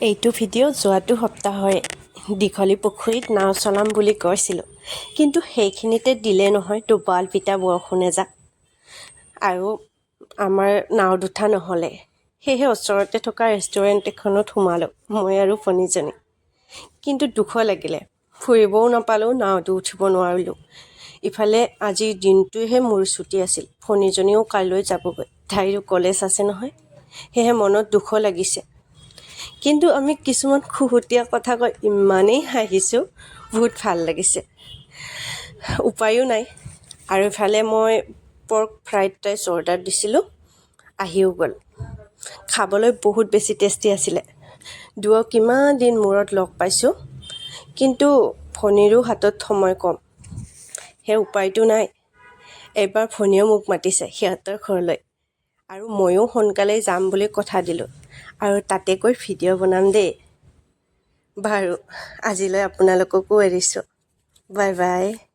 এইটো ভিডিঅ' যোৱাটো সপ্তাহৰে। দীঘলী পুখুৰীত নাও চলাম বুলি কৈছিলোঁ, কিন্তু সেইখিনিতে দিলে নহয় দবাল পিটা বৰষুণ এজাক আৰু আমাৰ নাৱত উঠা নহ'লে। সেয়েহে ওচৰতে থকা ৰেষ্টুৰেণ্ট এখনত সোমালোঁ মই আৰু ভনীজনী। কিন্তু দুখ লাগিলে, ফুৰিবও নাপালোঁ, নাৱতো উঠিব নোৱাৰিলোঁ। ইফালে আজিৰ দিনটোহে মোৰ ছুটি আছিল, ভনীজনীও কাইলৈ যাবগৈ, তাইৰো কলেজ আছে নহয়। সেয়েহে মনত দুখো লাগিছে। কিন্তু আমি কিছুমান খুহুতীয়া কথা কৈ ইমানেই হাঁহিছোঁ, বহুত ভাল লাগিছে। উপায়ো নাই। আৰু ইফালে মই পৰ্ক ফ্ৰাইড ৰাইচ অৰ্ডাৰ দিছিলোঁ, আহিও গ'ল। খাবলৈ বহুত বেছি টেষ্টি আছিলে। দুয়ো কিমান দিন মূৰত লগ পাইছোঁ, কিন্তু ভনীৰো হাতত সময় কম, সেই উপায়টো নাই। এইবাৰ ভনীয়েও মোক মাতিছে সিহঁতৰ ঘৰলৈ আৰু ময়ো সোনকালেই যাম বুলি কথা দিলোঁ আৰু তাতে গৈ ভিডিঅ' বনাম দেই। বাৰু, আজিলৈ আপোনালোককো এৰিছোঁ। Bye bye.